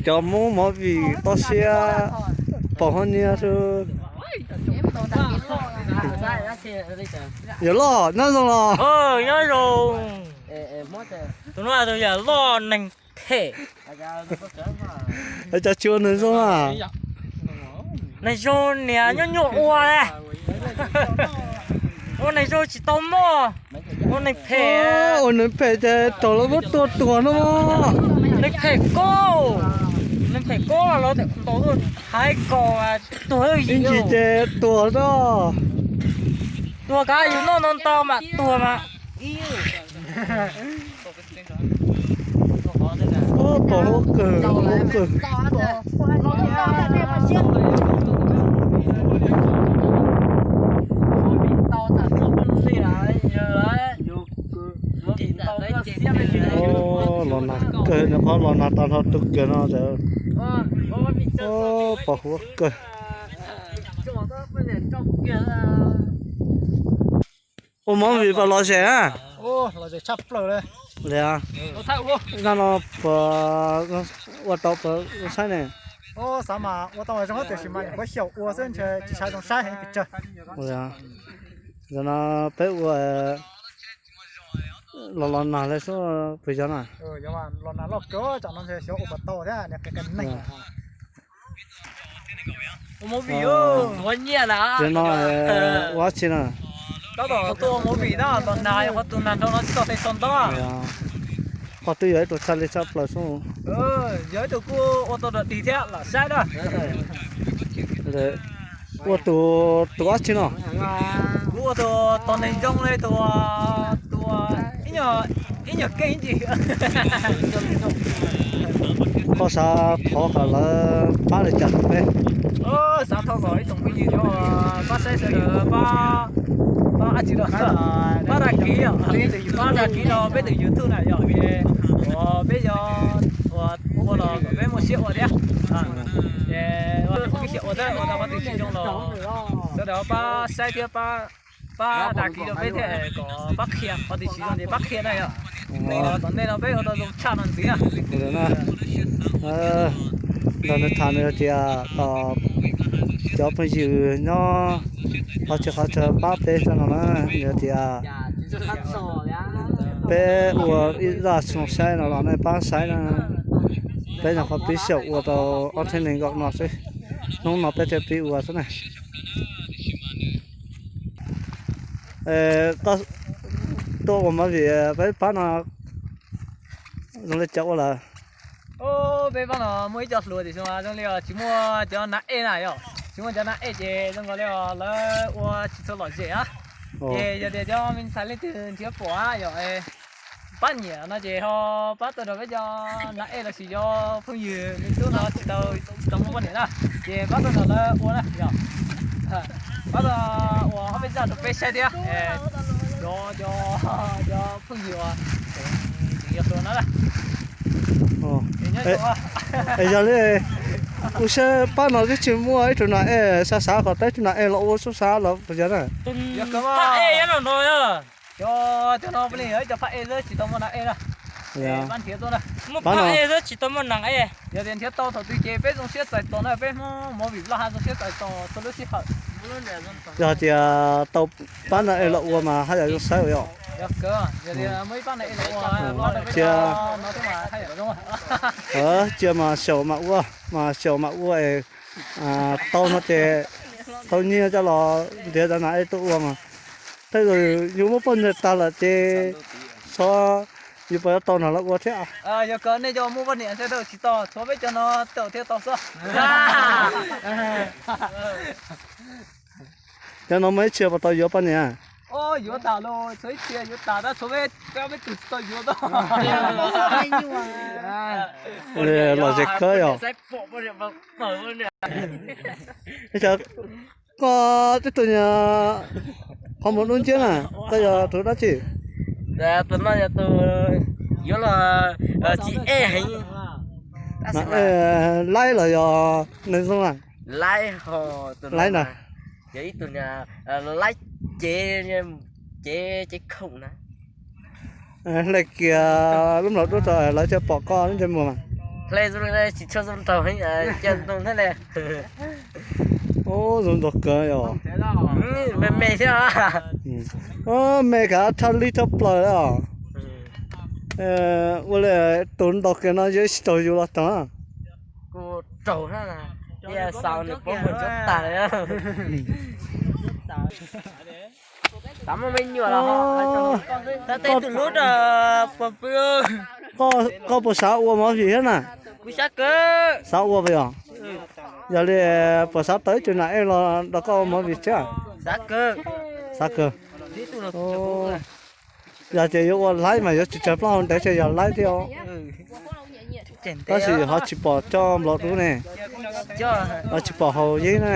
Cov Hmoob movie toj siab pom hov nyiaj xwb. Yog loj nyob zoo los? Nyob zoo. Tus no tus yam loj neeg phem. Cov tsis ua neeg zoo a? Neeg zoo niam nyuaj nyuaj ua. Ua neeg zoo tsis tau muaj. Ua neeg phem. Ua neeg phem ces raug lawv muab tua tuag no. Neeg phem koob, neeg phem koob los ntaus tuaj thaiv kaus tuag ib ntsis ces tuag zoj. Tuag kav yus noj no ntau mam tuag mas. Pom huab kawg, huab kawg. Los nag kawg, nws qhov los nag tag nrho tu kiag no. Pom huab kawg. Ua movie puas lom zem a? Li, no puas ua tau puas saib ne? Xav mas ua tau zoo tiam sis mas nyuam qhuav xyaum ua xwb ntshe tsis saib zoo saib heev pes tsawg. Yog no peb ua los los nag li xwb puas yog na? Los nag loj kawg tsam no ntshe xyov ua puas tau thiab niag qias qias neeg. Ua movie, ua nyiaj na. Ces no ua dab tsi na? Tab tom tuaj ua movie na, los nag yog qhov tus nag nrho no tsis tau tes tau ntaub. Qhov twg yog ib tug tshaj li tshaj plaws xwb. Yog ib tug kuj ua tau dog dig thiab lam saib na. Ua tus, tus dab tsi no? Kuv ua tus tos neeg zoo li tus, tus ib nyuag keej ib ntsis. Koj xav thov kom lawv pab li cas rau peb? Xav thov kom ib tsoom phooj ywg cov pab saib sawv daws pab, pab dab tsi, pab dag kiv, pab dag kiv rau peb tus YouTube na yog, peb yog ua los kom peb muaj siab ua thiab. Peb siab ua thiab ua tau qhov twg tsis zoo los sawv daws pab saib thiab pab, pab dag kiv rau peb thiab kom pab qhia qhov twg tsis zoo ces pab qhia na yog. Tom ntej no peb ua tau zoo tshaj no ntxiv na. Ntawm nws tham nws tias cov phooj ywg nyob qhov tsis qhov chaw pab peb xwb no na, nws tias peb ua ib zaj xyoo saib no los nej pab saib na. Peb nyuam qhuav pib xyaum ua tau ob txhiab nees nkaum no xwb, hnub no peb thiaj pib ua xwb na. Koj tuaj ua movie peb pab no zoo li cas ua lawm? Peb pab no muaj ib co hluas tiam sis zoo li tsis muaj cov nav ej na yom, tsis muaj cov nav ej ces zoo nkaus li lawv ua tsis txhua lom zem a. Ces yog tias cov me ntxhais leej twg nrhiav pom yom, pab nyiam no ces ho pab tuaj nrog peb cov nav ej los sis cov phooj ywg me tub no tsis tau, tsis tau muaj poj niam na, ces pab tuaj nrog lawv ua na yom. Pab tuaj ua ob peb zaj rau peb saib thiab. Cov, cov phooj ywg uas tseem yog hluas no na. Yog li, ua saib pab no twb tsis muaj ib tug nav ej, xav xav kom tau ib tug nav ej los ua sub sab los puas yog na? Cov, cov no peb li yog ib co phab ej xwb tsis tau muaj nav ej na. Pab nrhiav tuaj na. Muaj phab ej xwb tsis tau muaj nav ej. Yog tias nrhiav tau thaum twg ces peb zoo siab txais tos na, peb Hmoob movie loj hab zoo siab txais tos txhua lub sij hawm. Yog tias tau pab nav ej los ua mas haj yam zoo saib ua yom. Yog tias muaj ib pab nav ej los ua, cia, cia mas xyaum mam ua, mas xyaum mam ua es tau no ces tau nyiaj coj los nrhiav cov nav ej tuaj ua mas. Tej zaum yus muaj poj niam tag lawm ces xyov yus puas yuav tau nrog lawv ua thiab. Yog kawg nej cov muaj poj niam thiaj tau tsis tau, tshuav peb cov no tau thiaj tau xwb. Cov no muaj ib txhia puas tau yuav poj niam? Yuav tas los tshuav ib txhia yuav tas tab tshuav peb, peb tug tsis tau yuav tau. Lom zem kawg yom. Koj tib tug nyuag qhov muag dub nciab na, koj yog tus dab tsi? Tus no yog tus yuav los tsis ej heev. Laib los yog neeg zoo na? Laib ho, laib na. Yog ib tug laib cev, cev, cev khoom na. Hle kiag lub mlom dub rau lawv thiaj pom koj lub ntsej muag mas. Ple zoo li tsis tshua zoo nraug, cia zoo thiab li. Ub, zoo nraug kawg yom. Me me thiab. Me kav thaj lij thaj plaws os. Ua li tus nraug kiag no yuav tsis raug yus los raug. Kuv raug na, xav nws paub mus ntsuab tas li. Xav muaj me nyuam los ho. Tus hlub rau puas pw. Koj puas xav ua movie thiab na? Kuv xav kawg. Xav ua puas yog? Yog li puas xav tau ib tug nam ej los nrog koj ua movie thiab? Xav kawg. Xav kawg. Yog tias yuav ua laib mas yuav tsum tsawg plaub hau ntev thiaj yog laib thiab. Tab sis ho tsis pom coj nplos dub ne, ho tsis pom haus yeeb na.